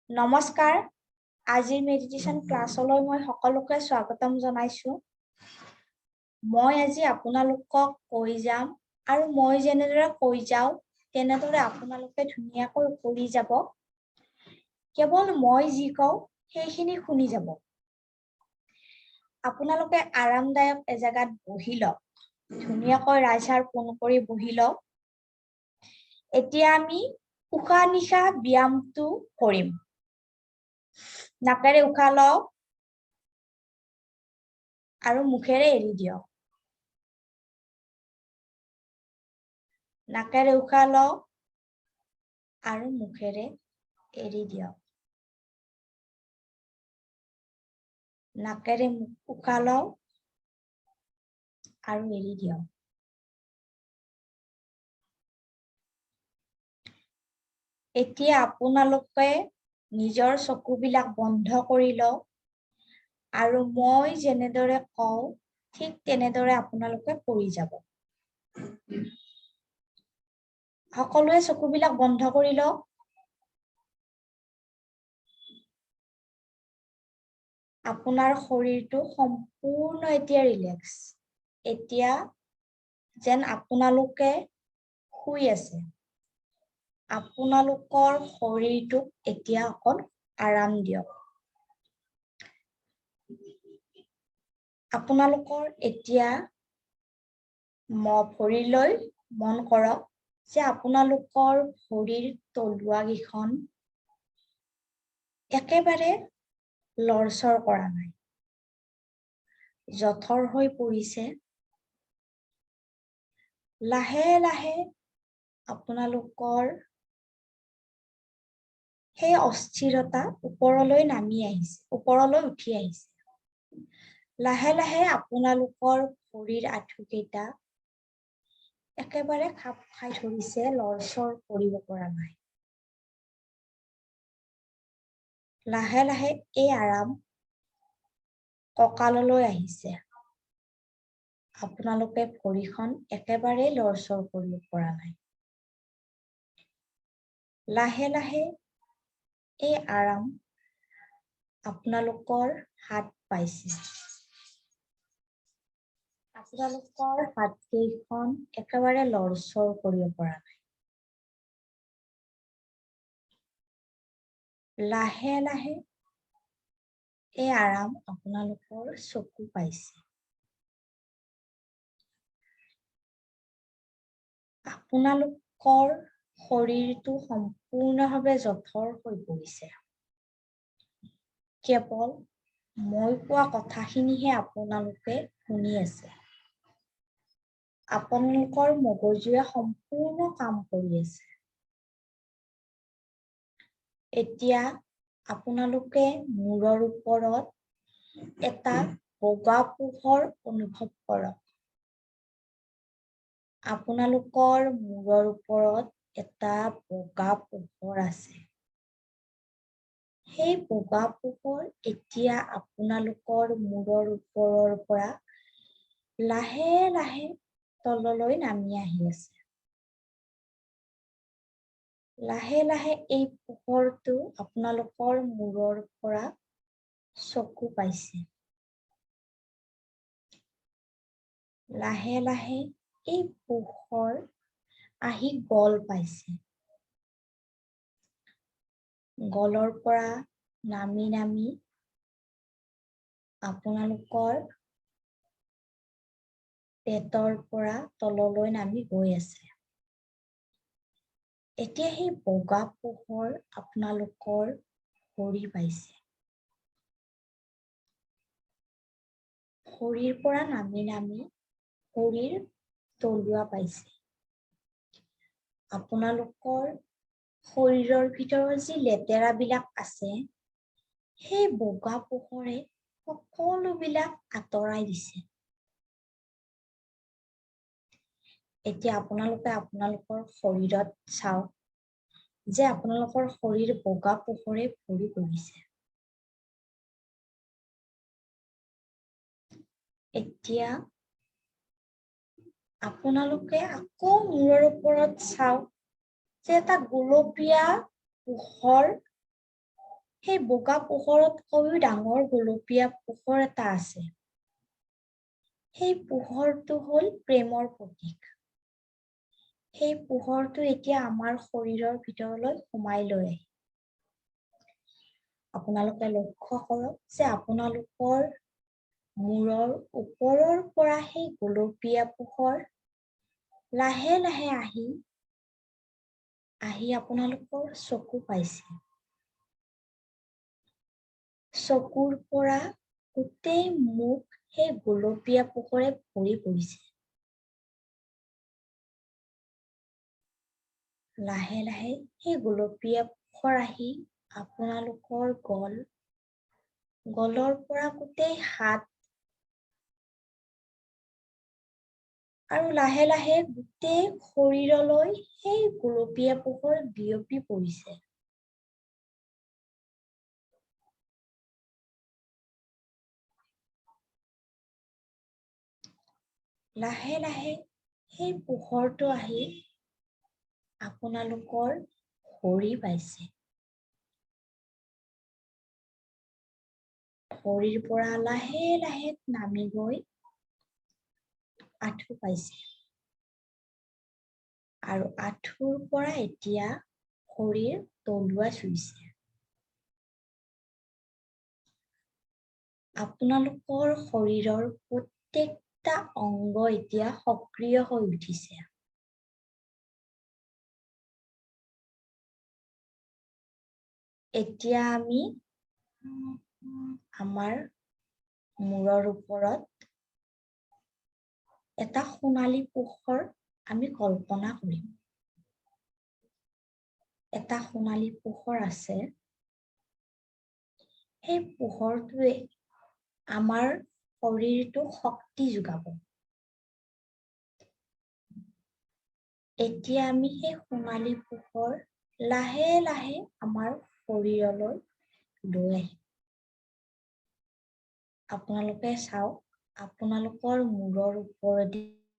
নমস্কাৰ, আজিৰ মেডিটেশ্যন ক্লাছলৈ মই সকলোকে স্বাগতম জনাইছো। মই আজি আপোনালোকক কৈ যাম আৰু মই যেনেদৰে কৈ যাওঁ তেনেদৰে আপোনালোকে ধুনীয়াকৈ কৰি যাব। কেৱল মই যি কওঁ সেইখিনি শুনি যাব। আপোনালোকে আৰামদায়ক এজেগাত বহি লওক, ধুনীয়াকৈ ৰাজহাড় পোন কৰি বহি লওক। এতিয়া আমি উশাহ নিশাহ ব্যায়ামটো কৰিম। নাকেৰে উশাহ লওক আৰু মুখেৰে এৰি দিয়ক। নাকেৰে উশাহ লওক আৰু মুখেৰে এৰি দিয়ক। নাকেৰে উশাহ লওক আৰু এৰি দিয়ক। এতিয়া আপোনালোকে নিজৰ চকুবিলাক বন্ধ কৰি লওক আৰু মই যেনেদৰে কওঁ ঠিক তেনেদৰে আপোনালোকে কৰি যাব। সকলোৱে চকুবিলাক বন্ধ কৰি লওক। আপোনাৰ শৰীৰটো সম্পূৰ্ণ এতিয়া ৰিলেক্স। এতিয়া যেন আপোনালোকে শুই আছে। আপোনালোকৰ শৰীৰটোক এতিয়া অকণ আৰাম দিয়ক। আপোনালোকৰ এতিয়া ভৰিলৈ মন কৰক যে আপোনালোকৰ ভৰিৰ তলুৱাকেইখন একেবাৰে লৰচৰ কৰা নাই, জঠৰ হৈ পৰিছে। লাহে লাহে আপোনালোকৰ সেই অস্থিৰতা ওপৰলৈ নামি আহিছে, ওপৰলৈ উঠি আহিছে। লাহে লাহে আপোনালোকৰ ভৰিৰ আঁঠুকেইটা একেবাৰে খাপ খাই ধৰিছে, লৰচৰ কৰিব পৰা নাই। লাহে লাহে এই আৰাম কঁকাললৈ আহিছে। আপোনালোকে ভৰিখন একেবাৰে লৰচৰ কৰিব পৰা নাই। লাহে লাহে এই আৰাম আপোনালোকৰ হাত পাইছে। আপোনালোকৰ হাতকেইখন একেবাৰে লৰচৰ কৰিব পৰা নাই। লাহে লাহে এই আৰাম আপোনালোকৰ চকু পাইছে। আপোনালোকৰ শৰীৰটো সম্পূৰ্ণভাৱে জঠৰ হৈ পৰিছে। কেৱল মই কোৱা কথাখিনিহে আপোনালোকে শুনি আছে। আপোনালোকৰ মগজুৱে সম্পূৰ্ণ কাম কৰি আছে। এতিয়া আপোনালোকে মূৰৰ ওপৰত এটা বগা পোহৰ অনুভৱ কৰক। আপোনালোকৰ মূৰৰ ওপৰত এটা বগা পোহৰ আছে। সেই বগা পোহৰ এতিয়া আপোনালোকৰ মূৰৰ ওপৰৰ পৰা লাহে লাহে তললৈ নামি আহি আছে। লাহে লাহে এই পোহৰটো আপোনালোকৰ মূৰৰ পৰা চকু পাইছে। লাহে লাহে এই পোহৰ আহি গল পাইছে। গলৰ পৰা নামি নামি আপোনালোকৰ পেটৰ পৰা তললৈ নামি গৈ আছে। এতিয়া সেই বগা পোহৰ আপোনালোকৰ ভৰি পাইছে। ভৰিৰ পৰা নামি নামি ভৰিৰ তলুৱা পাইছে। আপোনালোকৰ শৰীৰৰ ভিতৰৰ যি লেতেৰাবিলাক আছে সেই বগা পোহৰে সকলোবিলাক আঁতৰাই দিছে। এতিয়া আপোনালোকে আপোনালোকৰ শৰীৰত চাওক যে আপোনালোকৰ শৰীৰ বগা পোহৰে ভৰি পৰিছে। এতিয়া আপোনালোকে আকৌ মূৰৰ ওপৰত চাওক যে এটা গোলপীয়া পোহৰ সেই বগা পোহৰতকৈও ডাঙৰ গোলপীয়া পোহৰ এটা আছে। সেই পোহৰটো হ'ল প্ৰেমৰ প্ৰতীক। সেই পোহৰটো এতিয়া আমাৰ শৰীৰৰ ভিতৰলৈ সোমাই লৈ আহে। আপোনালোকে লক্ষ্য কৰক যে আপোনালোকৰ মূৰৰ ওপৰৰ পৰা সেই গোলপীয়া পোহৰ লাহে লাহে আহি আহি আপোনালোকৰ চকু পাইছে। চকুৰ পৰা গোটেই মুখ সেই গোলপীয়া পোহৰে ভৰি পৰিছে। লাহে লাহে সেই গোলপীয়া পোহৰ আহি আপোনালোকৰ গল, গলৰ পৰা গোটেই হাত আৰু লাহে লাহে গোটেই শৰীৰলৈ সেই গোলপীয়া পোহৰ বিয়পি পৰিছে। লাহে লাহে সেই পোহৰটো আহি আপোনালোকৰ ভৰি পাইছে। ভৰিৰ পৰা লাহে লাহে নামি গৈ আঁঠু পাইছে আৰু আঁঠুৰ পৰা এতিয়া ভৰিৰ তলুৱা চুইছে। আপোনালোকৰ শৰীৰৰ প্ৰত্যেকটা অংগ এতিয়া সক্ৰিয় হৈ উঠিছে। এতিয়া আমি আমাৰ মূৰৰ ওপৰত এটা সোণালী পোহৰ আমি কল্পনা কৰিম। এটা সোণালী পোহৰ আছে, সেই পোহৰটোৱে আমাৰ শৰীৰটোক শক্তি যোগাব। এতিয়া আমি সেই সোণালী পোহৰ লাহে লাহে আমাৰ শৰীৰলৈ লৈ আহিম। আপোনালোকে চাওক, আপোনালোকৰ মূৰৰ ওপৰেদি